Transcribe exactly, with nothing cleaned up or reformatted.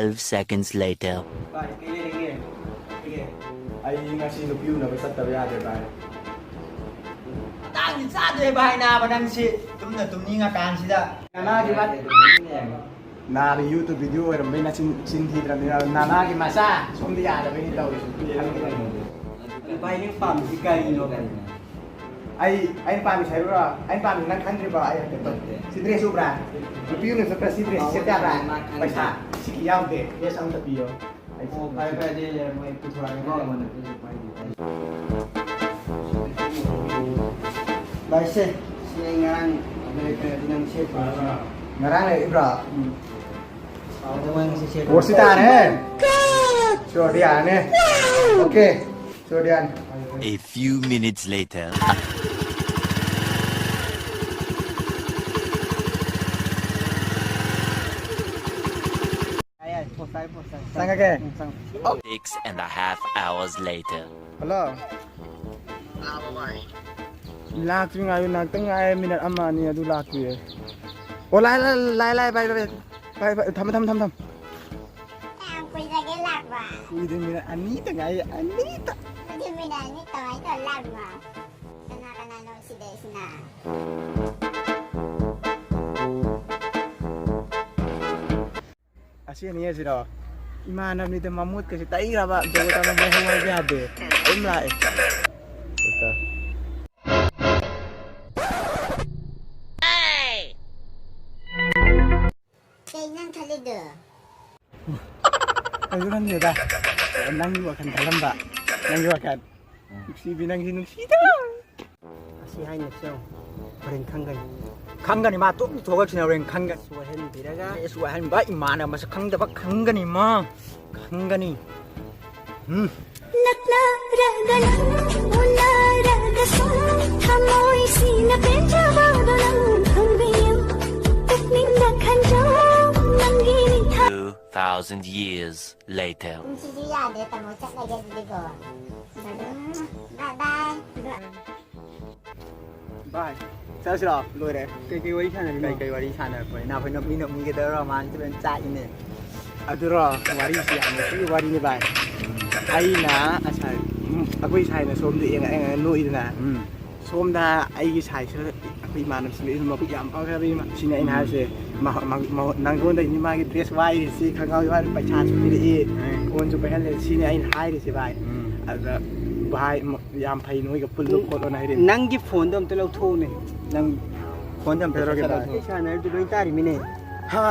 Twelve seconds later. ꯚꯥꯏ, ꯀꯩ ꯂꯩꯔꯒꯦ? ꯀꯩ? ꯑꯩ ꯉꯁꯤ ꯅꯨꯄꯤ ꯎꯅꯕ ꯆꯠꯇꯕ ꯌꯥꯗ꯭ꯔꯦ, ꯚꯥꯏ꯫ ꯃꯇꯥꯡꯗꯤ ꯆꯥꯗ꯭ꯔꯦ, ꯚꯥꯏ, ꯅꯥꯕ ꯅꯪꯁꯤ꯫ ꯇꯨꯝꯅ ꯇꯨꯝꯅꯤꯡꯉꯀꯥꯟꯁꯤꯗ꯫ ꯅꯅꯥꯒꯤ ꯚꯥꯏ꯫ ꯅꯥꯕ YouTube video ꯑꯣꯏꯔꯝꯕꯩ ꯅꯆꯤꯟ, ꯆꯤꯟ ꯊꯤꯗ꯭ꯔꯕꯅꯤꯅ ꯅꯅꯥꯒꯤ ꯃꯆꯥ ꯁꯣꯝꯗ ꯌꯥꯗꯕꯩꯅꯤ ꯇꯧꯔꯤꯁꯤ꯫ ꯚꯥꯏ, ꯅꯪ ꯄꯥꯝꯃꯤꯁꯤ ꯀꯔꯤꯅꯣ? ꯑꯩ, ꯑꯩꯅ ꯄꯥꯝꯃꯤꯁꯦ ꯍꯥꯏꯔꯨꯔꯣ? ꯑꯩꯅ ꯄꯥꯝꯃꯤꯁꯦ ꯅꯪ ꯈꯪꯗ꯭ꯔꯤꯕꯣ? ꯑꯩ ꯍꯥꯏꯐꯦꯠꯇꯣ꯫ ꯅꯠꯇꯦ꯫ ꯁꯤ dress ꯎꯕ꯭ꯔꯥ? ꯅꯨꯄꯤ ꯑꯃꯅ ꯆꯠꯄ꯭ꯔꯥ ꯁꯤ dress ꯑꯧ, ꯁꯦꯠꯄ ꯌꯥꯕ꯭ꯔꯥ? ꯃꯥ ꯈꯪꯗꯦ꯫ ꯄꯩꯁꯥ ꯁꯤꯀꯤ ꯌꯥꯎꯗꯦ꯫ Dress ꯑꯝꯇ ꯄꯤꯌꯣ꯫ ꯑꯩ ꯑꯣ, ꯐꯔꯦ, ꯐꯔꯦ, ꯑꯗꯨꯗꯤ ꯃꯣꯏ ꯄꯨꯊꯣꯔꯛꯑꯒꯦꯀꯣ꯫ ꯚꯥꯏ, ꯁꯦ, ꯁꯤ ꯑꯩ ꯉꯔꯥꯡ ꯂꯩꯔꯛꯄꯅꯦ, ꯑꯗꯨ ꯅꯪ ꯁꯦꯠꯄ꯭ꯔꯣ? ꯉꯔꯥꯡ ꯂꯩꯔꯛꯏꯕ꯭ꯔꯣ? ꯎꯝ꯫ ꯑꯗꯨ ꯃꯣꯏ ꯉꯁꯤ ꯁꯦꯠꯄ꯭ꯔꯣ? ꯑꯣ, ꯁꯤ ꯇꯥꯔꯦ꯫ ꯁꯤ ꯑꯣꯏꯔꯗꯤ ꯌꯥꯔꯅꯤ꯫ Okay꯫ ꯁꯤ ꯑꯣꯏꯔꯗꯤ ꯌꯥꯔꯅꯤ꯫ A few minutes later. ꯆꯪꯉꯒꯦ꯫ Six and a half hours later. Hello꯫ ꯂꯥꯛꯇ꯭ꯔꯤ, ꯉꯥꯏꯌꯨ, ꯉꯥꯏꯍꯥꯛꯇꯪ ꯉꯥꯏꯔꯦ, minute ꯑꯃ ꯑꯅꯤ ꯑꯗꯨ ꯂꯥꯛꯇ꯭ꯔꯤꯌꯦ꯫ ꯑꯣ, ꯂꯥꯏ, ꯂꯥꯏ, ꯂꯥꯏ, ꯂꯥꯏ, ꯚꯥꯏ, ꯚꯥꯏ, ꯚꯥꯏ, ꯊꯝꯃꯦ, ꯊꯝꯃꯦ, ꯊꯝꯃꯦ, ꯊꯝꯃꯦ꯫ ꯀꯌꯥꯝ ꯀꯨꯏꯔꯒꯦ ꯂꯥꯛꯄ? ꯀꯨꯏꯗꯦ, minute ꯑꯅꯤꯇ ꯉꯥꯏꯔꯦ, ꯑꯅꯤꯇ꯫ ꯑꯗꯨꯗꯤ minute ꯑꯅꯤ ꯀꯃꯥꯏꯅ ꯇꯧꯔ ꯂꯥꯛꯄ? ꯀꯅꯥ ꯀꯅꯥꯅꯣ ꯁꯤꯗꯩꯁꯤꯅ? ꯑꯁꯤ ꯑꯅꯤ ꯑꯁꯤꯔꯣ? ꯏꯃꯥꯟꯅꯕꯅꯤꯗ, ꯃꯃꯨꯠꯀꯁꯦ ꯇꯩꯈ꯭ꯔꯕ, ꯖꯒꯣꯠ ꯆꯥꯕ ꯃꯣꯏ ꯍꯧꯔꯒꯦ ꯌꯥꯗꯦ꯫ ꯑꯗꯨꯝ ꯂꯥꯛꯑꯦ꯫ ꯀꯩ ꯅꯪ ꯈꯜꯂꯤꯗꯣ? ꯀꯩꯁꯨ ꯈꯟꯗꯦꯗ꯫ ꯅꯪꯒꯤ ꯋꯥꯈꯜ ꯈꯜꯂꯝꯕ꯫ ꯅꯪꯒꯤ ꯋꯥꯈꯜ꯫ ꯅꯨꯡꯁꯤꯕꯤ, ꯅꯪꯁꯤ ꯅꯨꯡꯁꯤꯗ꯫ ꯑꯁꯤ ꯍꯥꯏꯅꯕꯁꯦ ꯌꯦꯡꯉꯨ꯫ ꯍꯣꯔꯦꯟ ꯈꯪꯒꯅꯤ꯫ ꯈꯪꯒꯅꯤ, ꯃꯥ ꯇꯣꯛ ꯊꯣꯛꯂꯛꯁꯤꯅ ꯍꯣꯔꯦꯟ ꯈꯪꯒꯅꯤ꯫ ꯁꯣꯏꯍꯟꯕꯤꯔꯒ꯫ ꯑꯦ, ꯁꯣꯏꯍꯟꯕ, ꯏꯃꯥꯅ ꯃꯁꯛ ꯈꯪꯗꯕ ꯈꯪꯒꯅꯤ, ꯃꯥ ꯈꯪꯒꯅꯤ꯫ ꯎꯝ꯫ ꯅꯛꯅꯔꯒ ꯅꯪ ꯎꯅꯔꯒꯁꯨ ꯊꯃꯣꯏꯁꯤꯅ ꯄꯦꯟꯖꯕꯗꯣ ꯅꯪ ꯈꯪꯕꯤꯌꯨ꯫ ꯄꯨꯛꯅꯤꯡꯗ ꯈꯟꯖꯧ ꯅꯪꯒꯤ ꯅꯤꯡꯊꯥ Two thousand years later. ꯄꯨꯟꯁꯤꯁꯨ ꯌꯥꯗ꯭ꯔꯦ, ꯇꯥꯃꯣ, ꯆꯠꯂꯒꯦ ꯑꯗꯨꯗꯤꯀꯣ꯫ Bye bye. ꯚꯥꯏ, ꯆꯠꯂꯁꯤꯔꯣ? ꯂꯣꯏꯔꯦ꯫ ꯀꯩꯀꯩ ꯋꯥꯔꯤ ꯁꯥꯟꯅꯔꯤꯅꯣ? ꯀꯩꯀꯩ ꯋꯥꯔꯤ ꯁꯥꯟꯅꯔꯛꯄꯅꯤ? ꯅꯈꯣꯏ ꯅꯣꯛꯃꯤ ꯅꯣꯛꯃꯤꯒꯗꯧꯔ ꯃꯥꯅ ꯂꯣꯏꯅ ꯆꯥꯛꯏꯅꯦ꯫ ꯑꯗꯨꯔꯣ? ꯋꯥꯔꯤꯁꯤ ꯌꯥꯝ ꯅꯨꯡꯁꯤꯕ ꯋꯥꯔꯤꯅꯤ ꯚꯥꯏ. ꯑꯩꯅ ꯉꯁꯥꯏ, ꯎꯝ, ꯑꯩꯈꯣꯏ ꯁꯥꯏꯅ ꯁꯣꯝꯗ ꯌꯦꯡꯉ ꯌꯦꯡꯉ ꯅꯣꯛꯏꯗꯅ. ꯎꯝ. ꯁꯣꯝꯗ ꯑꯩꯒꯤ ꯁꯥꯏꯁꯤꯗ ꯑꯩꯈꯣꯏ ꯏꯃꯥꯟꯅꯕꯁꯤꯡꯗ ꯃꯕꯨꯛ ꯌꯥꯝ ꯐꯈ꯭ꯔꯕ ꯏꯃꯥ. ꯁꯤꯅꯤ ꯑꯩꯅ ꯎꯝ. ꯍꯥꯏꯔꯤꯁꯦ. ꯃꯍ-, ꯃ-, ꯃ-, ꯅꯪꯉꯣꯟꯗꯩꯅꯤ ꯃꯥꯒꯤ ꯗ꯭ꯔꯦꯁ ꯋꯥꯏꯔꯤꯁꯤ, ꯈꯪꯒꯥꯎ ꯋꯥꯏꯔꯤ, ꯄꯩꯁꯥꯁꯨ ꯄꯤꯔꯛꯏ, ꯎꯝ. ꯐꯣꯟꯁꯨ ꯄꯥꯏꯍꯜꯂꯦ. ꯁꯤꯅꯤ ꯑꯩꯅ ꯍꯥꯏꯔꯤꯁꯦ ꯚꯥꯏ. ꯎꯝ. ꯑꯗꯨꯗ ꯚꯥꯏ, ꯃ-, ꯌꯥꯝ ꯐꯩ ꯅꯣꯏꯒ ꯄꯨꯜꯂꯣ ꯎꯝ. ꯈꯣꯠꯂꯣꯅ ꯍꯥꯏꯔꯛꯏ. ꯅꯪꯒꯤ ꯐꯣꯟꯗꯣ ꯑꯝꯇ ꯂꯧꯊꯣꯛꯎꯅꯦ. ꯅꯪ ꯐꯣꯟꯗꯣ ꯑꯝꯇ ꯀꯩꯗꯧꯔꯒꯦ ꯂꯧꯊꯣꯛꯑꯣ. ꯚꯥꯏ? ꯑꯩ ꯁꯥꯟꯅꯔꯤꯗꯨ ꯂꯣꯏ ꯇꯥꯔꯤꯃꯤꯅꯦ. ꯍꯥ?